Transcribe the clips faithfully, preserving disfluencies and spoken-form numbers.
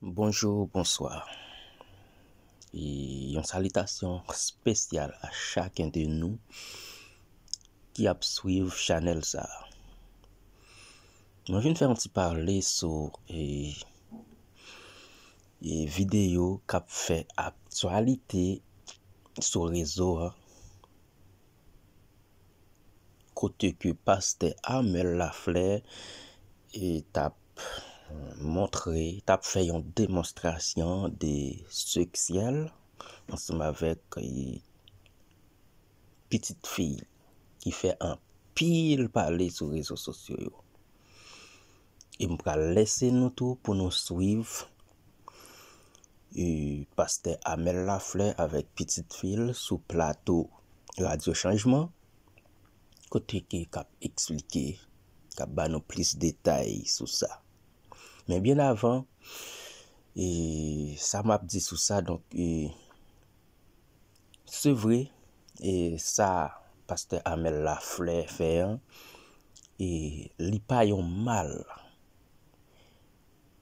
Bonjou, bonswa. E yon salitasyon espesyal a chaken de nou ki ap swiv chanèl sa a. Mwen vin fè yon ti pale sou e, e videyo k ap fè aktyalite sou rezo a, kote ke pastè Amel Laflè e t ap montre, t ap fè yon demonstrasyon de seksyèl ansanm avèk e, pitit fi ki fè anpil pale sou rezo sosyo yo. E m pral lèse nou tou pou nou swiv e, pastè Amel Laflè avèk pitit fi l sou plato Radyo Chanjman, kote ke k ap eksplike, k ap ba nou plis detay sou sa. Men byen avan, e, sa m ap di sou sa, donk, e, se vre, e, sa pastè Amel Laflè fè an, e, li pa yon mal.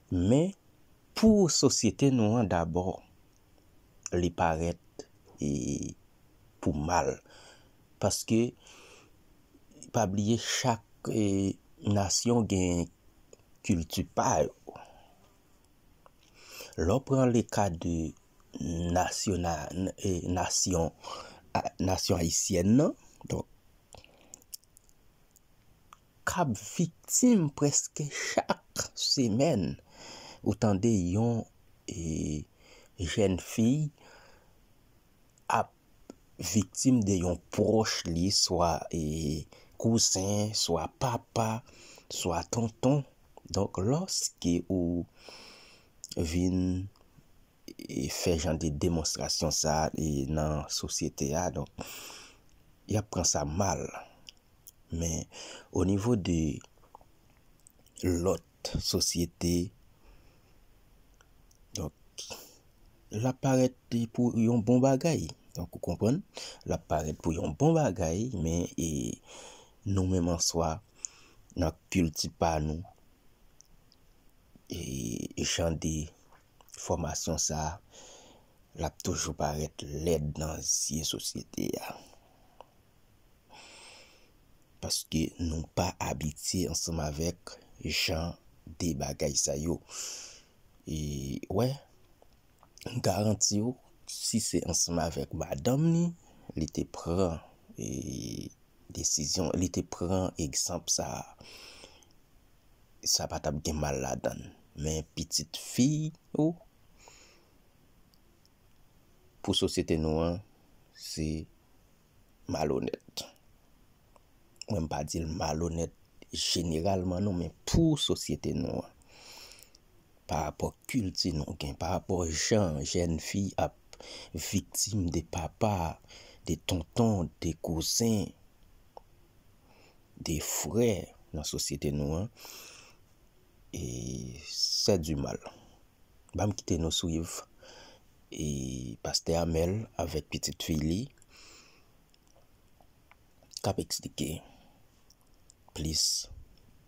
Men, pou sosyete nou an dabò, li parèt e, pou mal. Paske, pa bliye, chak e, nasyon gen kilti pa yo. Lè w pran le ka de nasyona, e, nasyon, a, nasyon ayisyèn nan, donk, k ap viktim prèske chak semèn. Ou tande yon e, jèn fi ap viktim de yon pwòch li, swa e, kouzen, swa papa, swa tonton. Donk, lòske ou vin e, fè jan de demonstrasyon sa a e, nan sosyete a, donk, y ap pran sa mal. Men, o nivo de lòt sosyete, donk, l ap parèt pou yon bon bagay. Donk, ou konprann? L ap parèt pou yon bon bagay, men e, nou menm an swa, nan kilti pa nou, e, jan de fòmasyon sa a, l ap toujou parèt lèd nan zye sosyete a. Paske nou pa abitye ansanm avèk jan de bagay sa yo. E, wè, m garanti w, si se ansanm avèk madanm li, li te pran e, desizyon, li te pran egzanp sa a, sa pa t ap gen mal ladan l. Men pitit fi ou, pou sosyete nou an, se malonèt. Mwen, m pa di l malonèt jeneralman non, men pou sosyete nou an, pa rapò kilti nou gen, pa rapò jan jèn fi ap viktim de papa, de tonton, de kouzen, de frè nan sosyete nou an, e c'est du mal. Ban m kite nou swiv e pastè Amel avèk pitit fi li k ap eksplike plis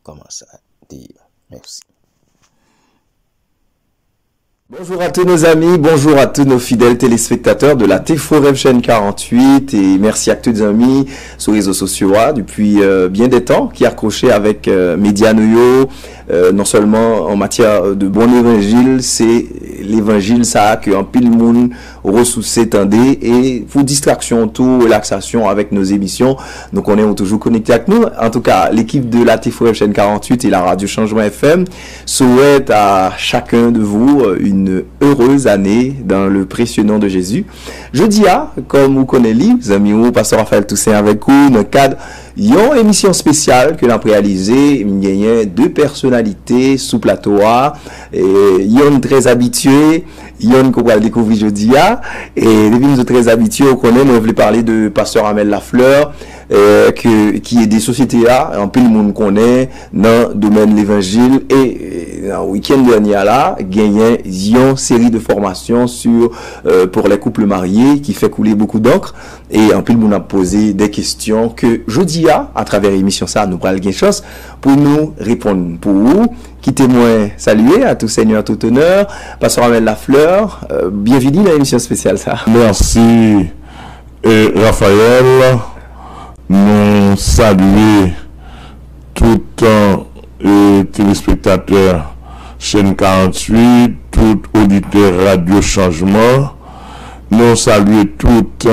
kòman sa te ye. Mèsi. Bonjour à tous nos amis, bonjour à tous nos fidèles téléspectateurs de la T F O R F chaîne quarante-huit, et merci à tous nos amis sur les réseaux sociaux, hein, depuis euh, bien des temps, qui accrochaient avec euh, média nou yo, euh, non seulement en matière de bon évangile, c'est l'évangile ça que anpil moun ressources tendez et pour distraction tout, relaxation avec nos émissions. Donc on est toujours connecté avec nous. En tout cas, l'équipe de la T F O R F chaîne quarante-huit et la radio Changement F M souhaite à chacun de vous euh, une heureuse année dans le précieux nom de Jésus. Jodi a, kòm ou konnen li, zanmi ou, pastè Raphaël Toussaint avèk ou nan kad yon emisyon espesyal ke n ap reyalize. M genyen de pèsonalite sou plato a, e yonn trè abitye, yonn ke w pral dekouvri jodi a. E depi m di trè abitye, ou konnen mwen vle pale de pastè Amel Lafleur, euh, ke, ki ede sosyete a, anpil moun konnen nan domèn levanjil. E euh, nan wikenn dènye a la, genyen yon seri de fòmasyon sur euh, pour les couples mariés ki fè koule beaucoup d'encre. E anpil moun ap poze de kesyon ke jodi a, atravè emisyon sa, nou pral gen chans pou nou reponn pou ou, Kite mwen salye à tout seigneur, tout honneur, Pastè Armel Lafleur, euh, byenvini nan emisyon espesyal sa. Mèsi, eh, Raphaël. Nou salye tout, eh, telespektatè chèn karanntuit, tout oditè Radyo Chanjman. Nou salye tout,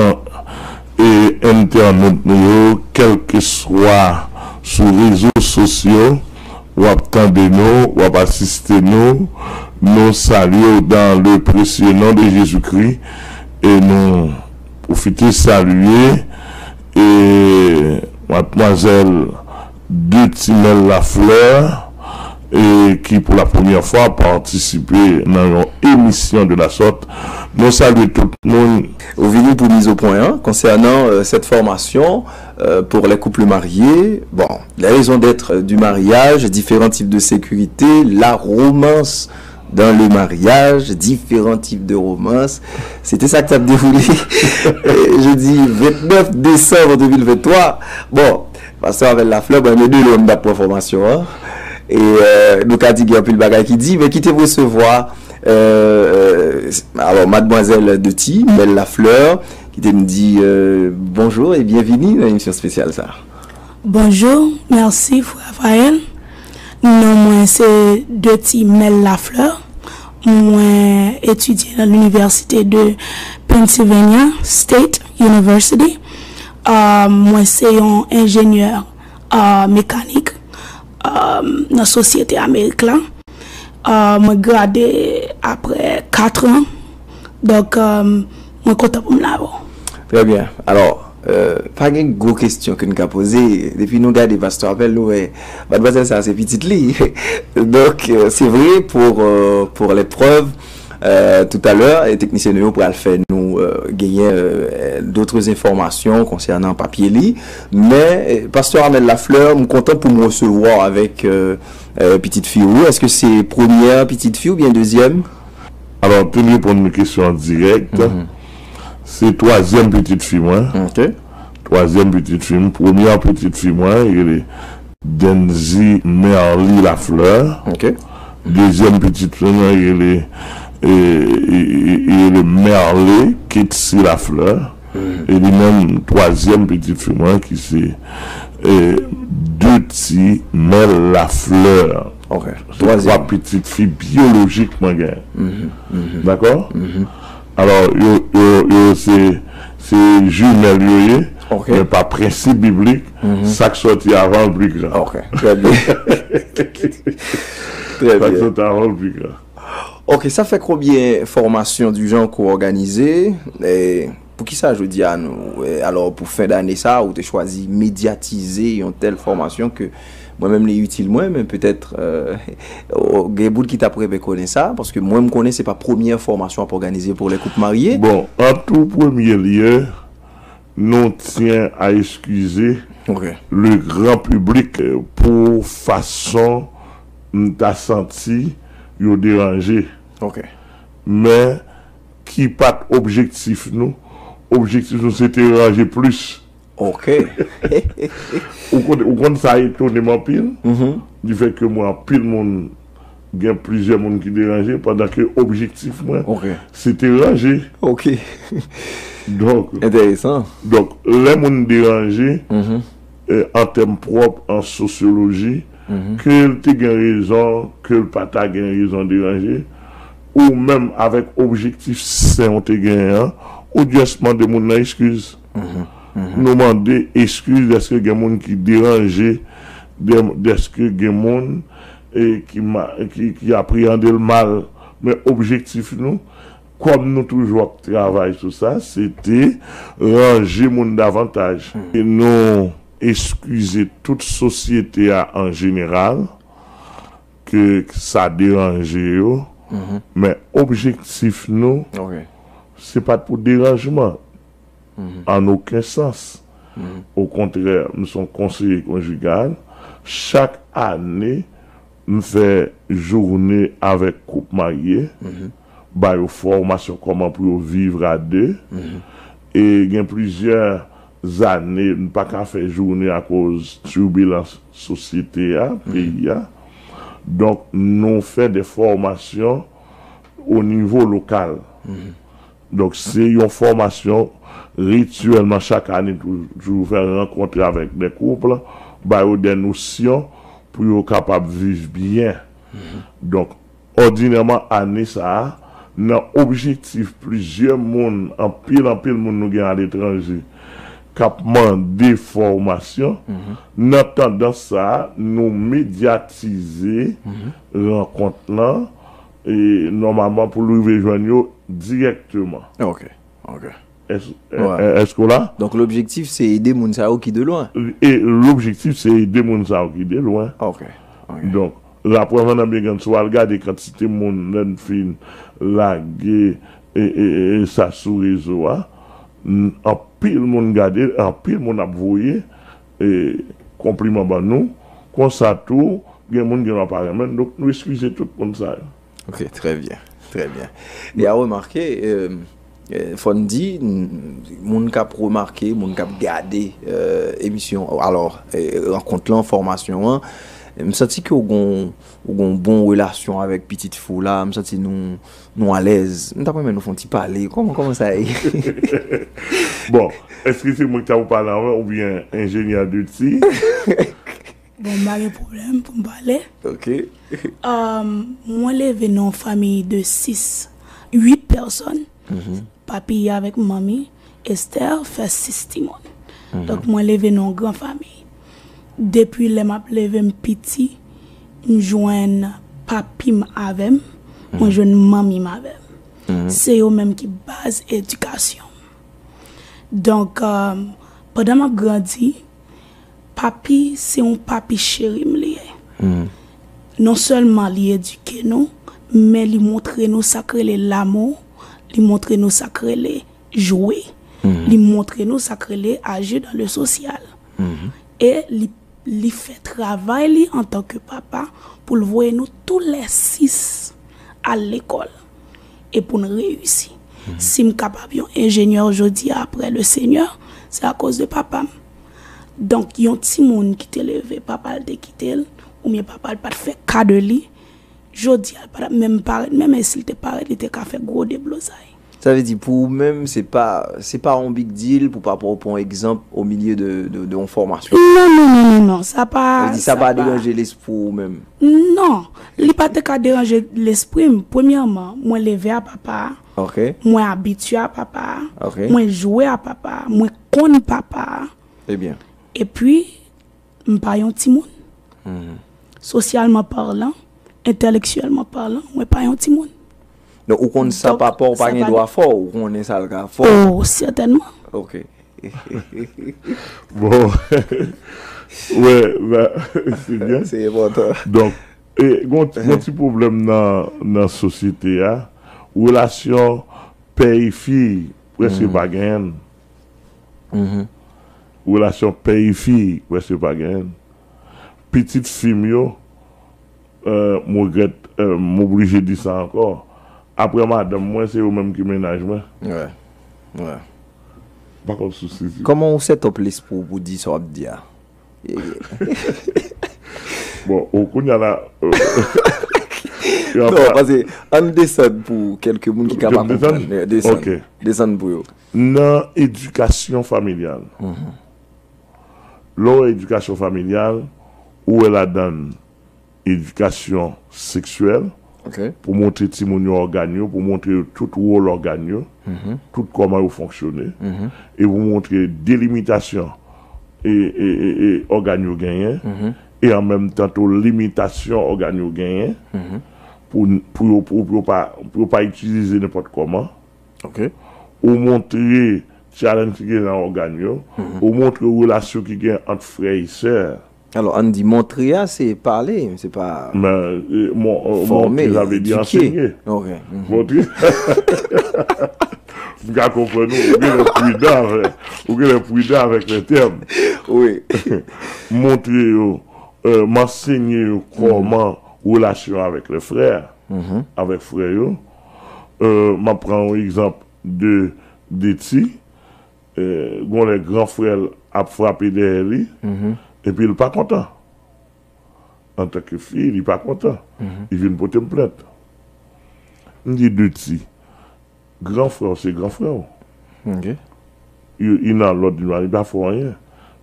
eh, entènot nou yo, kèlkeswa sou rezo sosyo, w ap tande nou, w ap asiste nou. Nou salye w dans le précieux nom de Jésus-Christ. E nou pwofite salye, e, madmwazèl Deuty Mel Lafleur, e ki pou la premyè fwa patisipe nan yon emisyon de la sòt. Nou salye tout moun. Ou vini pou miz o pwen an, konsènan, euh, cette formation, euh, pour les couples mariés. Bon, les raisons d'être du mariage, différents types de sécurité, la romance dans le mariage, différents types de romance. Se te sa k t ap dewoule, euh, jodi vennèf desanm de mil venntwa. Bon, Pastè Armel Lafleur, bon, nou de lwen m t ap pran fòmasyon an. E, euh, nou ka di gen anpil bagay ki di, men kite m resevwa, euh, euh, alò, madmwazèl Deuty Mel Lafleur, kite m di, euh, bonjou e byenvini nan emisyon espesyal sa. Bonjou, mèsi, frè Raphaël. Non mwen se Deuty Mel Lafleur. Mwen etidye nan Linivèsite de Pennsylvania State University. Ah, mwen se yon enjenyè, ah, mekanik, ah, nan sosyete Amerik la. Ah, mwen grade apre kat an. Donk, ah, mwen kontan pou m la avè w. Trè byen. Alò, euh, pa gen gwo kesyon ke n ka poze. Depi nou gade Pastè Armel, nou wè madmwazèl sa se pitit li. Donk, euh, se vre, pour, euh, pour les preuves, euh, tout à l'heure, e teknisyen nou yo pral fè nou, euh, genyen, euh, d'autres informations concernant papye li. Men, euh, Pastè Armel Lafleur, m kontan pou m resevwa w avèk, euh, euh, pitit fi ou. Èske se premyè pitit fi oubyen dezyèm? Alò, pou n reponn kesyon an dirèk, se twazyèm pitit fi mwen. Ok. Twazyèm pitit fi m. Premyè pitit fi mwen, li rele Denzy Merly Lafleur. Ok. Dezyèm pitit fi mwen, li rele, e, li, li, li rele Merly Ketsi Lafleur. E li menm, twazyèm pitit fi mwen, ki se, e, Deuty Mel Lafleur. Ok. Se twa pitit fi byolojik mwen genyen. Dakò? Alò, yo, yo, yo se, se jimèl yo ye, men pa prensip biblik, sa k sòti avan l pi gran. Ok, trè byen. Trè byen. Sa k sòti avan l pi gran. Ok, sa fè konbyen fòmasyon du genre ke w òganize? E, Poukisa jodi a nou, e, alò, pou fen dane sa, ou te chwazi medyatize yon tèl fòmasyon ke mwen menm li itil mwen, men petèt, e, gen moun ki t ap renmen konnen sa, paske mwen m konnen se pa premyè fòmasyon ap òganize pou lè koup marye. Bon, an tou premye lye, nou tyen a eskize le gran piblik pou fason m ta santi yo deranje. Men, ki pa t objektif nou. Objektif nou se te ranje plis. Ok. Ou konn, ou konn sa etone m anpil. Di fèt ke mwen anpil moun, gen plizyè moun ki deranje, pandan ke objektif mwen se te ranje. Ok. Donk, enteresan. Donk, lè moun deranje, e, an tèm pwòp, an sosyoloji, ke l te gen rezon, ke l pa ta gen rezon deranje, ou menm avèk objektif sen w te genyen an, ou just mande moun nan eskiz. Nou mande eskiz dèske gen moun ki deranje, dè-, dèske gen moun, e, ki ma-, ki, ki apreyande l mal. Men objektif nou, kòm nou toujou ap travay sou sa, se te ranje moun davantaj. E nou eskize tout sosyete a an jeneral, ke sa deranje yo, men objektif nou, se pa t pou deranjman, an okenn sans. Okontrè, m se yon konseye konjigal. Chak ane, m fè jounen avèk koup marye, ba yo fòmasyon kòman pou yo viv a de. E gen plizyè zane, m pa ka fè jounen akoz tibilans sosyete a, peyi a. Donk, nou fè de fòmasyon o nivo lokal. Donk, se yon fòmasyon rityèlman chak ane, tou- toujou fè rankontre avèk de koup, ba yo de nosyon pou yo kapab viv byen. Donk, òdinèman, ane sa a, nan objektif plizyè moun, anpil, anpil moun nou gen aletranje, k ap mande fòmasyon, nan tandans sa a, nou medyatize rankont lan, e, nòmalman pou l rive jwenn yo dirèkteman. Ok, ok. Èske w la? Donk, lobjektif, se ede moun sa yo ki de lwen. E lobjektif, se ede moun sa yo ki de lwen. Ok, ok. Donk, laprèv an nan Byengann, si w al gade kantite moun, lè n fin lage, e, e, e, e sa sou rezo a, n- anpil moun gade, anpil moun ap voye, e, konpliman ban nou. Konsa tou, gen moun gen lwa pa renmen n. Donk, nou eskize tout moun sa yo. Ok, trè byen, trè byen. E a remake, euh, euh, fò n di, n- moun k ap remake, moun k ap gade, euh, emisyon, alò, euh, rankont lan, fòmasyon an, m santi ke w gon, w gon bon relasyon avèk pitit fi w la, m santi nou, nou alèz. M t ap renmen nou fè yon ti pale. Kòman, kòman sa ye? Bon, èske se mwen ki ta pou pale anvan oubyen enjenyè de ti? Bon, m pa gen pwoblèm pou m pale. Ok. Um, mwen leve nan yon fanmi de sis, uit pèsòn. Papi avèk manmi, Esther, fè sis timoun. Donk, mwen leve nan yon gran fanmi. Depi lè m ap leve m piti, m jwenn papi m avè m, mwen jwenn manmi m avè m. Se yo menm ki baz edikasyon m. Donk, um, pandan m ap grandi, papi, se yon papi cheri m li ye. Non sèlman li edike nou, men li montre nou sa k rele lamou, li montre nou sa k rele jwe, li montre nou sa k rele aji dan le sosyal. E li, li fè travay li antanke papa pou l voye nou tou lè sis al lekòl e pou n reyisi. Si m kapab yon enjenyè jodi a apre le Senyè, se akoz de papa m. Donk, yon timoun ki te leve, papa l te kite l, oubyen papa l pa t fè ka de li, jodi a, l pa t ap menm parèt, menm e si l te parèt, li te ka fè gwo deblozay. Sa vle di, pou ou menm, se pa, se pa yon big deal pou papa w pran egzanp au milieu de, de, de yon fòmasyon. Non, non, non, non, non, sa pa, sa pa deranje lespri w menm. Non, li pa te ka deranje lespri m. Premyèman, mwen leve a papa a. Ok. Mwen abitye a papa a. Ok. Mwen jwe a papa a. Mwen konn papa a. Ebyen. Epi, m pa yon timoun. Sosyalman palan, entèlektyèlman palan, mwen pa yon timoun. Donk, ou konn sa papa w pa gen dwa fè w, ou konnen sa l ka fè w. Oh, sètènman. Ok. Bon. Wè, ba, se byen. Se enpòtan. Donk, e, gon, gon ti pwoblèm nan, nan sosyete a. Relasyon pè e fi, prèske pa genyen. Relasyon pè e fi, prèske pa genyen. Pitit fi m yo, euh, m regrèt, euh, m oblije di sa ankò. Apre madanm mwen, se yo menm ki mennaj mwen. Wè. Wè. M pa konn si w sezi. Kòman w set up lespri w pou di sa w ap di a? Bon, ou kounye a la, euh, non, paske ann desann pou kèlke moun ki ka pa konprann. Desann? Desann. Ok. Desann pou yo. Nan edikasyon familyal. Lè w wè edikasyon familyal, ou wè ladan l edikasyon seksyèl, ok, pou montre timoun yo ògàn yo, pou montre yo tout wòl ògàn yo, tout kòman yo fonksyone, e pou montre delimitasyon e, e, e, e ògàn yo genyen, e an menm tan tou limitasyon ògàn yo genyen, pou, pou yo, pou, pou yo pa, pou yo pa itilize nenpòt kòman. Ok. Ou montre challenge ki gen nan ògàn yo, ou montre relasyon ki gen ant frè e sè. Alò, ann di montre a, se pale, se pa fòme, edike. Men, e, mon-, e, montre, sa vle di ansenye. Ok. Montre. M ka konprann ou, ou genlè pridan avèk, ou genlè pridan avèk lè tèm. Wi. Montre yo, e, m ansenye yo kòman relasyon avèk lè frè, avèk frè yo. E, m ap pran yon egzanp de, de ti. E, gon lè gran frè l ap frape dèyè li, epi l pa kontan. Antanke fi, li pa kontan. Li vin pote m plent. M di, Duty, gran frè w se gran frè w. Ok. Li nan lòd, li pa fè w anyen.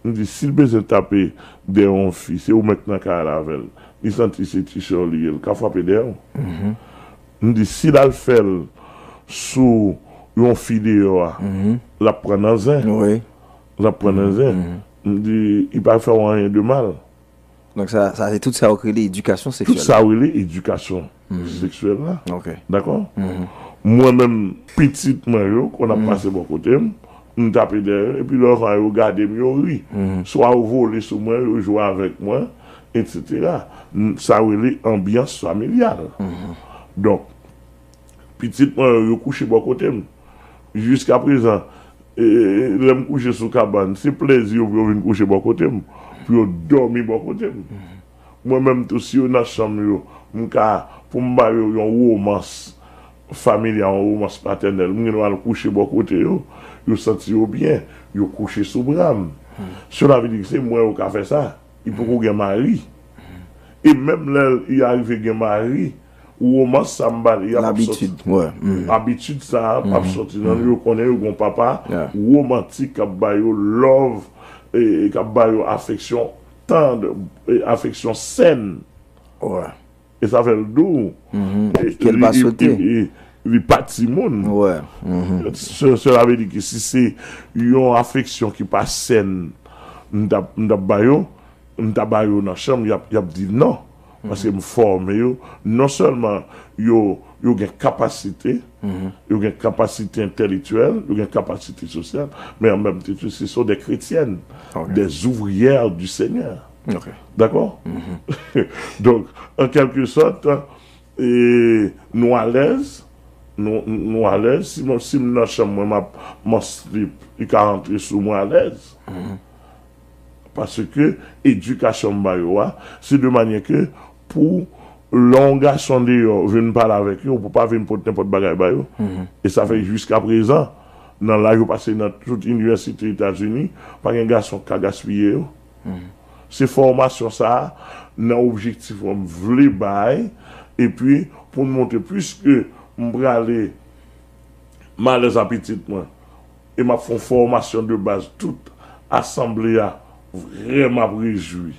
M di, si l bezwen tape dèyè yon fi, se ou menm k nan kay la avè l. Li santi se ti sè w li ye, l ka frape dèyè w. M di, si l al fè l sou yon fi deyò a, l ap pran nan zen. Wi. L ap pran nan zen. M di, li pa fè w anyen de mal. Donk sa, sa se tout sa yo rele edikasyon Tout seksyèl. Sa rele edikasyon seksyèl la. Ok. Dakò? Mwen menm, pitit mwen yo, kon ap pase bò kote m, m tape dèyè yo, epi lè yo gade m, yo ri. Swa yo vole sou mwen, yo jwe avèk mwen, etsetera. N- Sa rele anbyans familyal. Donk, pitit mwen yo, yo kouche bò kote m. Jiskaprezan, e, lè m kouche sou kabann, se plèzi yo pou yo vin kouche bò kote m, pou yo dòmi bò kote m. Mwen menm tou, si yo nan chanm yo, m ka, pou m ba yo yon womans familyal, yon womans patènèl, m gen dwa al kouche bò kote yo, yo santi yo byen, yo kouche sou bra m. Cela veut dire que se mwen yo ka fè sa. Li poko gen mari. E menm lè li arive gen mari, womans sa m ba li, y ap ap sòti. Labitid, wi. Abitid sa a p ap sòti nan yo, konnen yo gon papa Yeah. womantik k ap ba yo love, e k ap ba yo afeksyon tand, e afeksyon sèn. Wi. E sa fè l dou. E Ke l pa li- sote. li- li- Li pa timoun. Wi. Se- Cela veut dire que si se yon afeksyon ki pa sèn, m t ap m t ap ba yo, m ta ba yo nan chanm, y ap, y ap di non. Paske m fòme yo, non sèlman yo, yo gen kapasite, yo gen kapasite entèlektyèl, yo gen kapasite sosyal, men an menm tan tou, ce sont des chrétiennes, Ok. des ouvrières du Seigneur. Ok. Dakò? Donk, an kèlke sòt, e, nou alèz, nou, nou alèz, si, mwen, si m nan chanm mwen, m ap, m an slip, li ka rantre sou mwen alèz. Paske edikasyon m ba yo a, se de manyè ke pou lè yon gason deyò vin pale avèk yo, ou pou pa vin pot nenpòt bagay ba yo. E sa fè jiskaprezan, nan laj yo pase nan tout inivèsite Etazini, pa gen gason k ka gaspiye yo. Se fòmasyon sa a, nan objektif mwen, m vle bay, epi pou n montre, piske m prale m alèz a pitit mwen, e m ap fè yon fòmasyon de baz, tout asanble a vrèman ap rejwi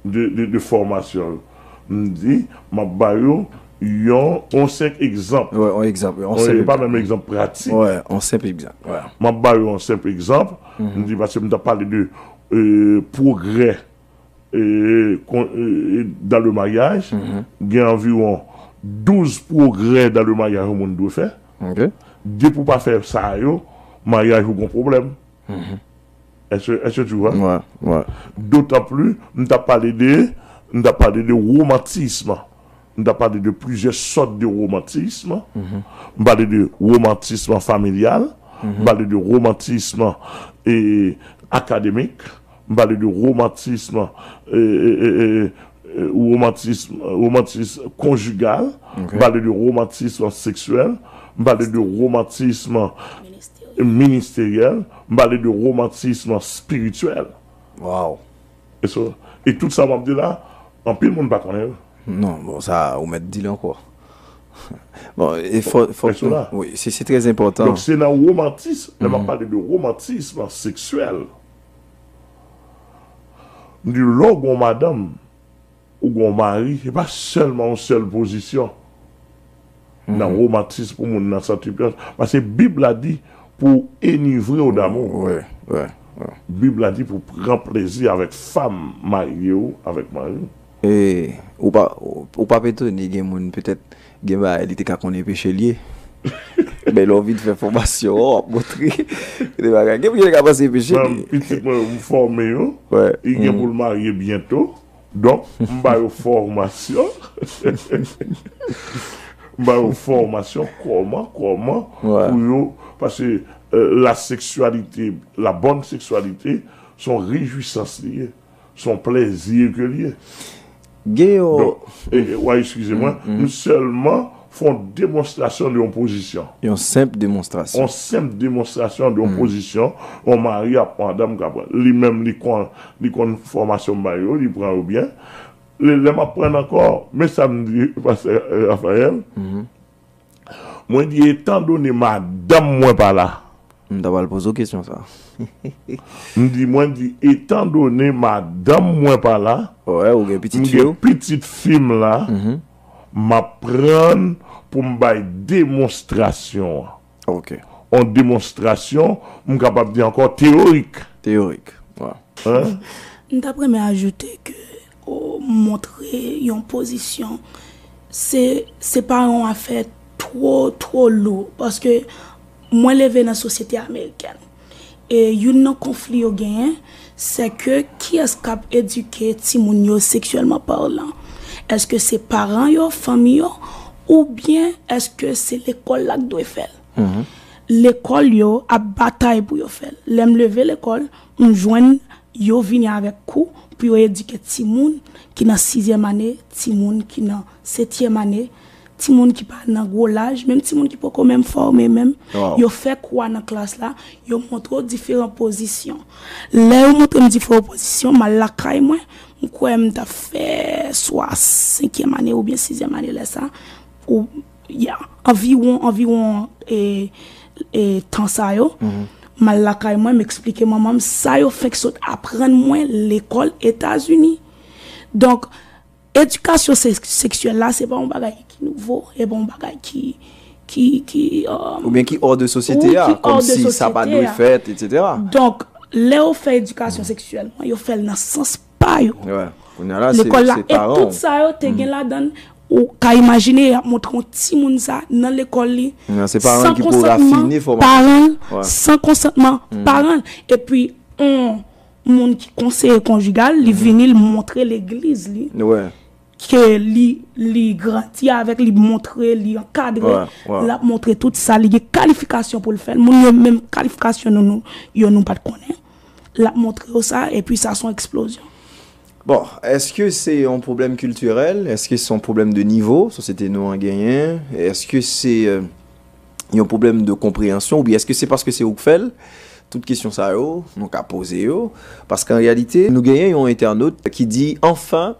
de, de, de fòmasyon yo. M di, m ap ba yo yon, yon senp egzanp. Wi, yon egzanp. Yon Wi, senp e pa egzanp. Menm egzanp pratik. Wi, yon senp egzanp. Wi. M ap ba yo yon senp egzanp. M di, paske m t ap pale de, e, pwogrè, e, kon- e, e, dans le mariage. Gen anviwon douz pwogrè dans le mariage yon moun dwe fè. Ok. Depi w pa fè sa yo, maryaj ou gon pwoblèm. Est-ce, est-ce que tu vois? Wi, wi. D'autant plus, m t ap pale de, m t ap pale de romantisme. M t ap pale de plizyè sòt de romantisme. M pale de romantisme familial, m pale de romantisme, e, akademik, m pale de romantisme, e, e, e, e, e, romantisme, romantisme konjigal, m pale de romantisme seksyèl, m pale de romantisme ministeryèl, m pale de romantisme espirityèl. Wow. E so, e tout sa m ap di la, anpil moun pa konnen yo. Non, bon, sa, ou mèt di l ankò. Bon, e fò, fò, Est-ce que là? Wi, se, se trè enpòtan. Donk, se nan romantisme, lè m ap pale de romantisme seksyèl, m di lè w gon madanm, ou gon mari, se pa sèlman yon sèl pozisyon nan romantisme pou moun nan santi plis. Paske Bib la di pou enivre w damou. Wi, wi, wi. Bib la di pou pran plezi avèk fanm marye w, avèk mari w. E ou pa, ou, ou p ap etone gen moun petèt gen bagay li te ka konnen peche l ye. Men lè w vin fè fòmasyon an, w ap montre de bagay. Gen moun ki te ka panse peche l Mwen, ye. Pitit mwen, m fòme yo. Wi. Li gen pou l marye byento. Donk, m ba yo fòmasyon. M ba yo fòmasyon kòman, kòman Wi. Pou yo, paske, euh, la sexualité, la bonne sexualité, se yon rejwisans li ye, se yon plèzi ke li ye. Gen yon Donk, e, e, w a eskize mwen, m sèlman fè yon demonstrasyon de yon pozisyon. Yon senp demonstrasyon. Yon senp demonstrasyon de yon pozisyon, yon mari ak madanm ka pran. Li menm, li konn, li konn fòmasyon m ba yo, li pran yo byen. Lè, lè m ap pran ankò, men sa m di, Pastè Raphaël, mwen di, etandone madanm mwen pa la, M ta pral poze w kesyon sa. M di, mwen di, etandone madanm mwen pa la, Wè, ou gen pitit m fi gen w. Pitit fi m la, m ap pran pou m bay demonstrasyon an. Ok. Yon demonstrasyon, m kapab di ankò teyorik. Teyorik. Wè. Hein? M t ap renmen ajoute ke o, montre yon pozisyon, se, se pa yon afè two, two lou. Paske mwen leve nan sosyete amerikèn. E youn nan konfli yo genyen, se ke kiyès k ap edike timoun yo seksyèlman palan? Èske se paran yo, fanmi yo, oubyen èske se lekòl la k dwe fè l? Lekòl yo ap batay pou yo fè l. Lè m leve lekòl, m jwenn yo vini avèk kou pou yo edike timoun ki nan sizyèm ane, timoun ki nan setyèm ane, timoun ki pa nan gwo laj, menm timoun ki poko menm fòme menm. Yo fè kou a nan klas la, yo montre w diferan pozisyon. Lè yo montre m diferan pozisyon, m al lakay mwen, m kwè m t ap fè swa senkyèm ane oubyen sizyèm ane lè sa, ou, ya, anviwon, anviwon e, e, tan sa yo, m al lakay mwen, m eksplike manman m sa yo fenk sot aprann mwen lekòl Etazini. Donk, edikasyon se- seksyèl la, se pa yon bagay ki nouvo, e pa yon bagay ki, ki, ki, um, Oubyen ki hors de sosyete wi, a, ki hors de kòmsi sa pa sosyete dwe a. Fèt, etsetera. Donk, lè yo fè edikasyon seksyèlman, yo fè l nan sans pa yo. Wè. Kounye a la, se Lekòl la, se e paran tout w. Sa yo te gen ladan l, ou ka imajine y ap montre yon timoun sa nan lekòl li, Non, se paran san ki pou konsantman rafine fòmasyon. Paran l, Wè. San konsantman paran l. Epi, yon moun ki konseye konjigal, li vini, li montre legliz li, Wè. ke li, li grandi avèk, li montre, li ankadre, Wè, wè. L ap montre tout sa, li gen kalifikasyon pou l fè l. Moun yo menm kalifikasyon nou, nou, yo nou pa t konnen. L ap montre yo sa, epi sa se yon eksplozyon. Bon, èske se yon pwoblèm kiltirèl? Èske se yon pwoblèm de nivo sosyete nou an genyen? Èske se euh, yon pwoblèm de konpreyansyon? Oubyen èske se paske se ou k fè l? Tout kesyon sa yo, nou ka poze yo. Paske an reyalite, nou genyen yon entènot ki di, enfin,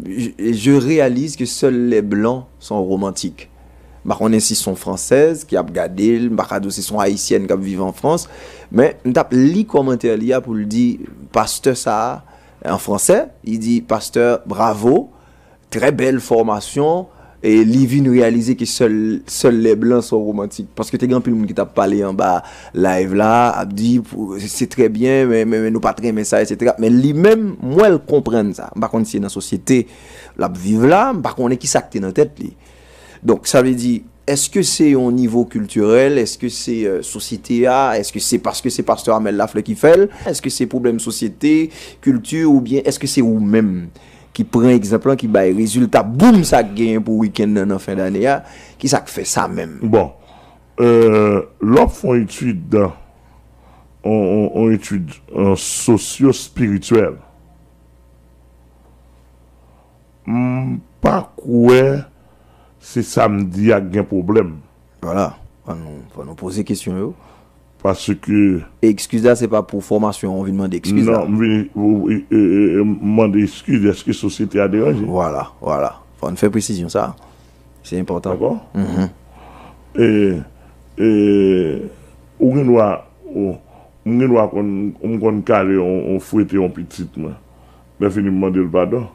je, je réalise que seuls les blancs sont romantiques. M pa konnen si se yon fransèz ki ap gade l, m pa ka di w si se yon ayisyèn k ap viv an Frans, men m t ap li kòmantè li a pou l di, pastè sa a, an fransè, li di, pastè, bravo, trè bèl fòmasyon, e li vin reyalize ke sèl, sèl lè blan son romantik. Paske te gen anpil moun ki t ap pale anba live la, ap di, pou- se trè byen, men, men, men nou pa t renmen sa, etsetera. Men li menm, m wè l konprann sa. M pa konn si se nan sosyete l ap viv la, m pa konnen ki sa k te nan tèt li. Donk, sa vle di, èske se yon nivo kiltirèl? Èske se euh, sosyete a? Èske se paske se pastè Amel Lafleur ki fè l? Èske se pwoblèm sosyete, kilti, oubyen èske se ou menm ki pran egzanp lan, ki bay rezilta boum sa k genyen pou wikenn nan, nan fen dane a? Ki sa k fè sa menm? Bon, euh, lè w ap fè yon etid, yon, yon, yon etid euh, sosyo-espirityèl, m pa kwè se sa m di a k gen pwoblèm. Vwala, fò nou, fò nou poze kesyon yo. Paske E ekskiz la, se pa pou fòmasyon an, ou vin mande ekskiz la. Non, m vin ou- e- e- e- mande ekskiz, èske sosyete a deranje? Vwala, vwala. Fò n fè presizyon sa. Se enpòtan. Dakò? E, e, ou gen dwa, ou, m gen dwa konn, m konn kale, on, on fwete yon pitit mwen. Lè fini, m mande l padon.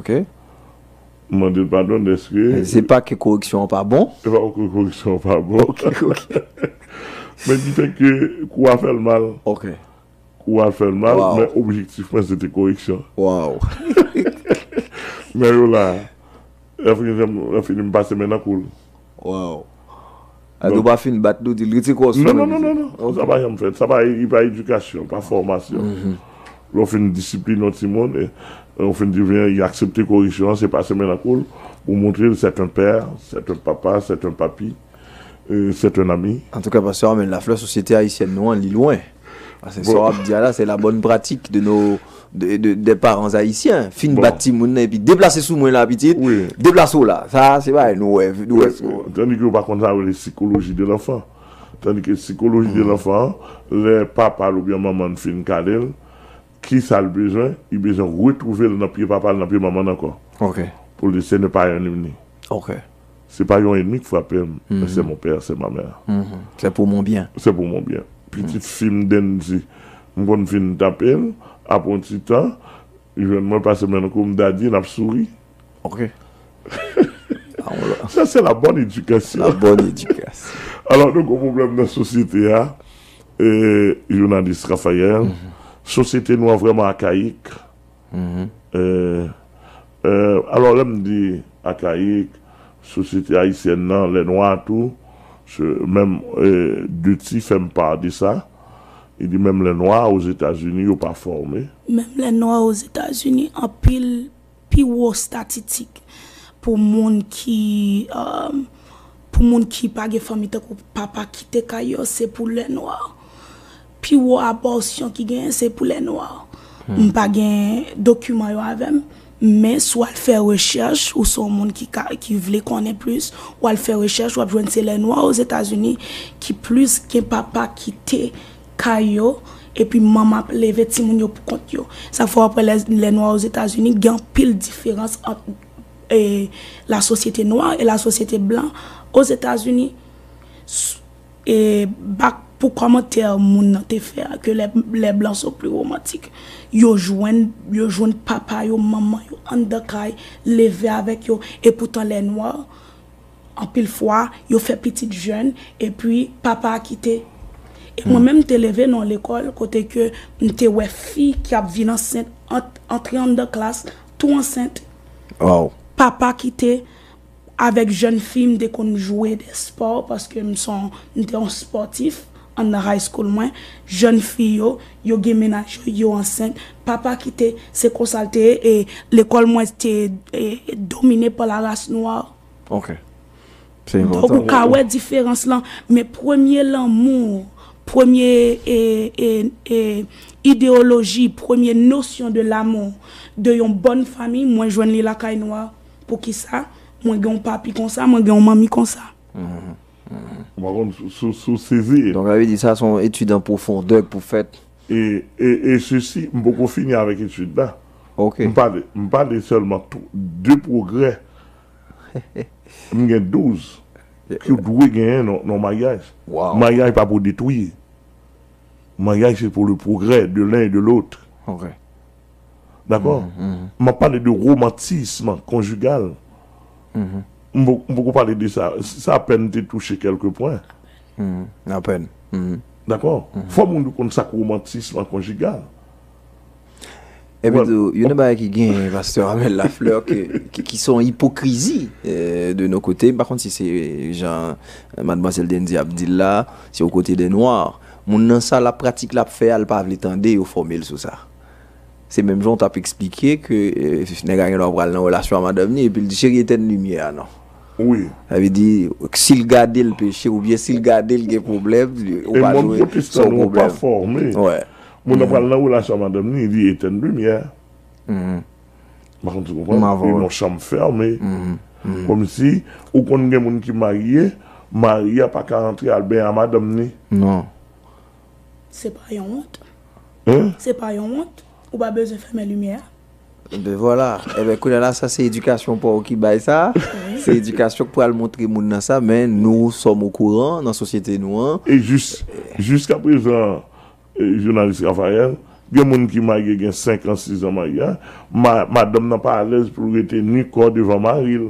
Ok? M mande l padon dèske Se pa ke koreksyon an pa bon? Se pa ke koreksyon an pa bon. Men ki fè ke kou a fè l mal. Ok. Kou a fè l mal, Wow. Men objektif mwen se te koreksyon. Wow. Men yo la, lè fini, lè fini, m pase men nan kou l. Wow. Ado pa fin bat nou, di l rete kò sou Non, non, mwen, non, non, non. Sa pa janm fèt. Sa pa, li pa edikasyon, pa fòmasyon. Lè w fin disipline yon timoun, e, lè w fin di, vin, li aksepte koreksyon an, se pase men nan kou l, ou montre l c'est un père, c'est un papa, c'est un papi, e, c'est un ami. Antouka, pastè Armel Lafleur, sosyete ayisyèn nou an, li lwen. Paske sa w ap di a la, c'est la bonne pratique de nos, de, de, de parents haïtiens. Fin bat timoun nan epi deplase sou mwen la, pitit. Deplase w la. Sa, se bagay nou wè, nou wè. Tandis que yo pa konn sa rele psychologie de l'enfant. Tandis que psychologie de l'enfant, lè papa l oubyen manman l fin kale l, ki sa l bezwen? Li bezwen retwouve l nan pye papa l, nan pye manman l ankò. Ok. Pou l di, ce n'est pas un ennemi. Ok. Se pa yon ennemi k frape m, men c'est mon père, c'est ma mère. C'est pour mon bien. C'est pour mon bien. Pitit fi m Dendy, m konn fin tape l, apre yon ti tan, li jwenn mwen pase men nan kou m, Daddy, n ap souri. Ok. Sa se la bonne éducation. La bonne éducation. Alò, nou gen pwoblèm nan sosyete a, e, jounalis Raphaël, sosyete nou an vrèman akayik. E, e, alò, lè m di akayik, sosyete ayisyèn nan, lè nwa tou, se, menm, e, Duty fè m pa de sa. Li di menm lè nwa Ozetazini, yo pa fòme. Menm lè nwa Ozetazini, anpil pi wo statitik pou moun ki, um, pou moun ki pa gen fanmi tankou papa kite kay yo, se pou lè nwa. Pi wo abòsyon ki genyen, se pou lè nwa. M pa gen dokiman yo avè m, men si w al fè rechèch, ou se yon moun ki ka, ki vle konnen plis, w al fè rechèch, w ap jwenn se lè nwa Ozetazini ki plis gen papa kite kay yo, epi manman ap leve timoun yo pou kont yo. Sa fè w ap wè lè, lè nwa Ozetazini, gen anpil diferans ant, e, la sosyete nwa e la sosyete blan Ozetazini. S-, e, bak pou kòmantè moun nan te fè a, ke les, les blancs sont plus romantiques. Yo jwenn, yo jwenn papa yo, manman yo, anndan kay, leve avèk yo, epoutan lè nwa, anpil fwa, yo fè pitit jèn, epi papa a kite. E mwen menm, m te leve nan yon lekòl kote ke m te wè fi ki ap vin ansent, ant-, antre anndan klas, tou ansent. Wow. Papa kite, avèk jèn fi, m te konn jwe de spò, paske m se yon, m te yon spòtif anndan high school mwen. Jèn fi yo, yo gen mennaj yo, yo ansent. Papa kite, se konsa l te ye, e lekòl mwen te, e, domine pa la race noire. Ok. Se Donk, enpòtan. ou ka wè diferans lan, men premye lanmou, premye, e, e, e, ideyoloji, premye nosyon de l'amour de yon bòn fanmi, mwen jwenn li lakay nwa. Poukisa? Mwen gen yon papi konsa, mwen gen yon manmi konsa. M pa konn si, si, si w sezi. Donk, sa vle di sa se yon etid an pwofondè k pou fèt. E, e, e sesi, m poko fini avèk etid la. Ok. M pale, m pale sèlman tou, de pwogrè. M gen douz ki w dwe genyen nan, nan maryaj. Wow. Maryaj pa pou detwi. Maryaj se pou le progrès de l'un et de l'autre. Ok. Dakò? M ap pale de romantisme conjugal. M po- m poko pale de sa. Sa apèn te touche kèlke pwen. Apèn. Dakò? Fò moun yo konn sa k romantisme conjugal. Epi tou, youn nan bagay ki gen pastè Amel Lafleur ki, ki, ki se yon ipokrizi, eh, de nos côtés. M pa konn si se jan madmwazèl Dendy ap di l la, se o kote dè nwa. Moun nan sa l ap pratik l ap fè a, l pa vle tande yo fòme l sou sa. Se menm jan w t ap eksplike ke, eh, nèg la gen dwa pral nan relasyon a madanm li, epi l di, cheri, etèn limyè a non. Wi. Sa vle di, si l gade l peche, oubyen si l gade l gen pwoblèm, ou E pa moun jwe, se pwotestan yon nou pa pwoblèm. fòme. Wè. Moun nan pral nan relasyon a madanm li, li etèn limyè. M pa konn si w konprann. M avè w. Li nan chanm fèmen. Kòmsi, ou konn gen moun ki marye, mari a pa ka antre al benyen a madanm li. Non. Se pa yon wont. Hein? Se pa yon wont. Ou pa bezwen fèmen limyè a. Ben vwala. Ebyen, kounye a la, sa se edikasyon pa w ki bay sa. Se edikasyon k pral montre moun nan sa, men nou sòm okouran nan sosyete nou an. E jis, jiskaprezan, e, jounalis Raphaël, gen moun ki marye gen senk an, sis an maryaj, ma, madanm nan pa alèz pou l rete ni kò devan mari l.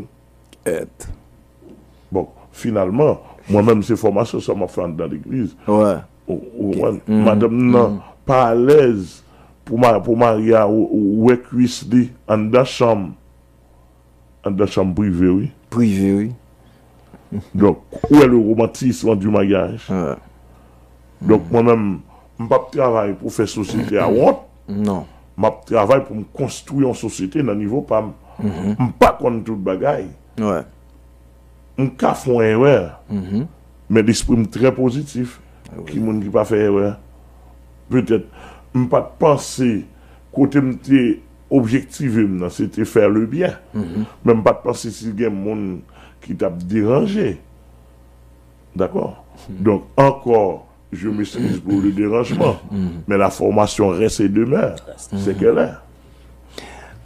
Et. Bon, finalman, mwen menm se fòmasyon sa m ap fè anndan legliz. Wè. Ou, ou konprann? Madanm nan pa alèz pou, ma, pou mari a w-, w-, wè kwis li anndan chanm. Anndan chanm prive, wi. Prive, wi. Donk, où est le romantisme du mariage? Wè. Donk, mwen menm, m p ap travay pou fè sosyete a wont. Non. M ap travay pou m konstwi yon sosyete nan nivo pa m. M pa konn tout bagay. Wè. M ka fè yon erè. Men lespri m trè pozitif. Ki moun ki pa fè erè? Petèt, m pa t panse kote m te objektive m nan, se te fè le byen. Men m pa t panse si gen moun ki t ap deranje. Dakò? Donk, ankò, je m'excuse pour le dérangement, mais la formation reste et demeure. C'est qu'elle est.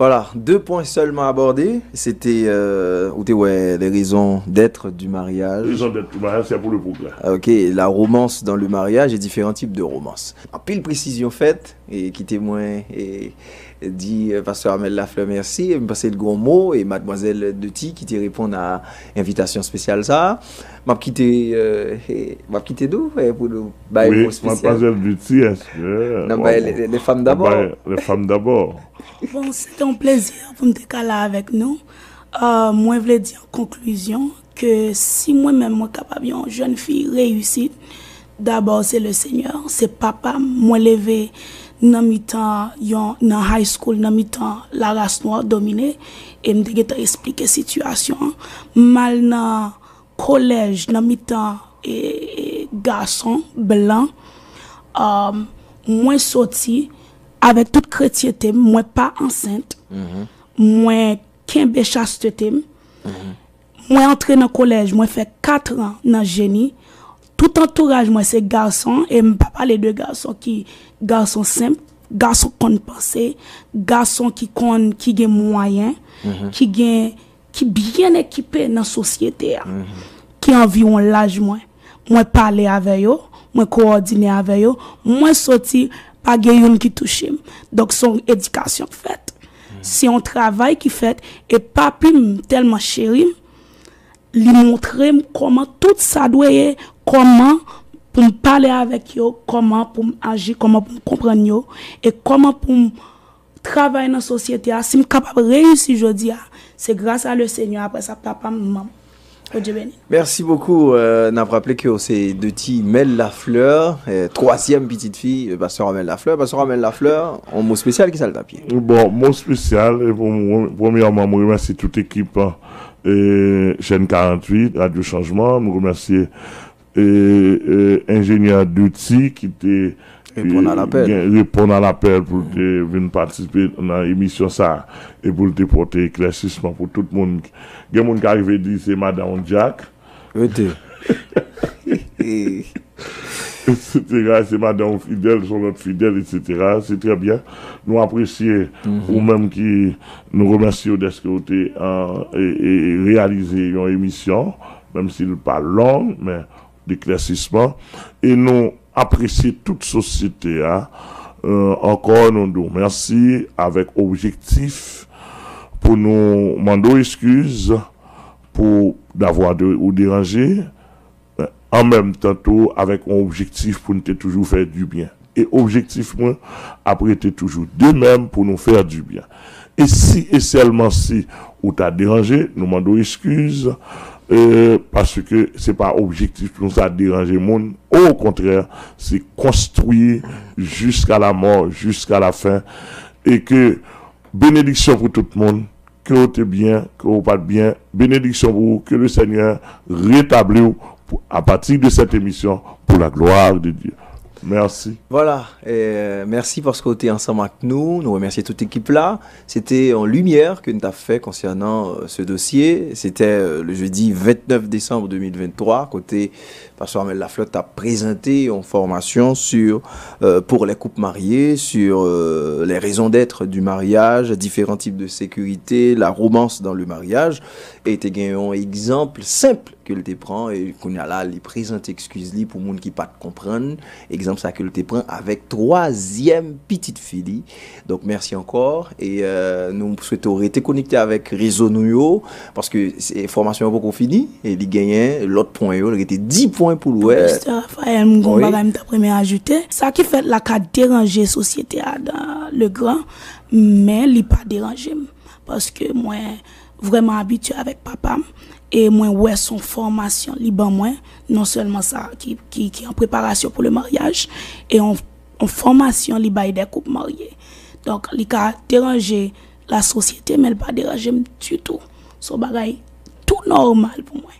Voilà, deux points seulement abordés. C'était, euh, ou te wè, les raisons d'être du mariage. Raison d'être du mariage, c'est pour le progrès. Ok, la romance dans le mariage et différents types de romance. Anpil presizyon fèt, e kite mwen e, di e, pastè Amel Lafleur mèsi. E m panse l gen yon mo, e madmwazèl Duty ki te reponn a envitasyon espesyal sa a. M ap kite, e, e, m ap kite nou e, pou nou bay Oui, mo espesyal. Mademoiselle Duty, est-ce que N ap bay les, les femmes d'abord. Les femmes d'abord. Bon, se te yon plezi pou m te ka la avèk nou. Euh, mwen vle di an konklizyon ke si mwen menm mwen kapab yon jèn fi reyisit, dabò se le Senyè, se papa m. Mwen leve nan mitan yon nan high school, nan mitan laras nwa domine, e m te gentan esplike sitiyasyon an. M al nan kolèj nan mitan e, e gason blan. Um, mwen soti avèk tout kretyente m, mwen pa ansent. Mwen kenbe chastete m. Mwen antre nan kolèj, mwen fè kat an nan jeni. Tout antouraj mwen se gason, e m pa pale de gason ki gason senp, gason konn panse, gason ki konn, ki gen mwayen, ki gen, ki byen ekipe nan sosyete a, ki anviwon laj mwen. Mwen pale avè yo, mwen kowòdine avè yo, mwen soti, pa gen youn ki touche m. Donk se yon edikasyon k fèt. Se yon travay ki fèt, e papi m tèlman cheri m, li montre m kòman tout sa dwe ye, kòman pou m pale avèk yo, kòman pou m aji, kòman pou m konprann yo, e kòman pou m travay nan sosyete a. Si m kapab reyisi jodi a, se gras a le Senyè, apre sa papa m, manman m. Bondye beni. Merci beaucoup. Euh, n ap raple ke se Duty Mel Lafleur, euh, twazyèm pitit fi euh, pastè Amel Lafleur. Pastè Amel Lafleur, yon mo espesyal, ki sa l t ap ye? Bon, mo espesyal, e pou mwen, premyèman, mwen remèsye tout ekip e, Chaîne quarante-huit, Radio Changement. Mwen remèsye e, e, enjenyè Duty ki te Reponn a lapèl. Gen, reponn a lapèl pou l te vin patisipe nan emisyon sa a e pou l te pote eklèsisman pou tout moun. Gen moun ki arive di se madanm Jack. Rete. Etsetera. Se madanm ou Fidèl, se yon lòt Fidèl, etsetera. Se trè byen. Nou apresye ou menm ki nou remèsye w dèske ou te an, e, e, reyalize yon emisyon, menm si l pa long, men deklèsisman. E nou apresye tout sosyete a. Euh, ankò, nou di w mèsi avèk objektif pou nou mande w eskiz pou davwa de, ou deranje, an menm tan tou avèk yon objektif pou n te toujou fè dibyen. E objektif mwen ap rete toujou de menm pou nou fè dibyen. E si e sèlman si ou ta deranje, nou mande w eskiz, e, paske se pa objektif nou sa deranje moun. Okontrè, se konstwi jiska la mò, jiska la fen. E ke benediksyon pou tout moun. Ke w te byen, ke w pa t byen, benediksyon pou ou, ke le Senyè retabli w pou, à partir de cette émission, pour la gloire de Dieu. Mèsi. Vwala, e, mèsi paske w te ansanm ak nou. Nou remèsye tout ekip la. Se te yon limyè ke n t ap fè konsènan e, se dosye. Se te e, le jeudi vingt-neuf décembre deux mille vingt-trois, kote Pastè Amel Lafleur t ap prezante yon fòmasyon sur, euh, pour les couples mariés, sur euh, les raisons d'être du mariage, différents types de sécurité, la romance dans le mariage. E te gen yon egzanp senp ke l te pran, e kounye a la, li prezante eskiz li pou moun ki pa t konprann egzanp sa ke l te pran avèk twazyèm pitit fi li. Donk, mèsi ankò. E euh, nou swete w rete konekte avèk rezo nou yo, paske se, fòmasyon an poko fini, e li genyen lòt pwen yo, li rete dis pwen pou l wè. Pastè Raphaël, m gon bagay m t ap renmen ajoute. Sa ki fèt la ka deranje sosyete a dan le gran, men li pa deranje m. Paske mwen vrèman abitye avèk papa m, e mwen wè se yon fòmasyon li ban mwen, non sèlman sa ki, ki, ki an preparasyon pou le maryaj, e yon, yon fòmasyon li bay de koup marye. Donk, li ka deranje lasosyete, men li pa deranje m ditou. Se yon bagay tou nòmal pou mwen.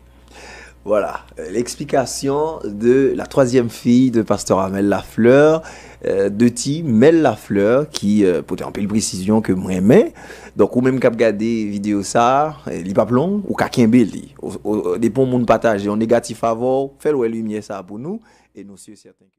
Voilà, euh, l'explication de la troisième fille de Pasteur Amel Lafleur, euh, de ti Mel Lafleur, ki euh, pote anpil presizyon ke m renmen. Donk, ou menm k ap gade videyo sa, euh, li p ap long, ou ka kenbe li. O, o, depi yon moun pataje yon negatif avè w, fè l wè limyè sa pou nou, e nou si sèten ke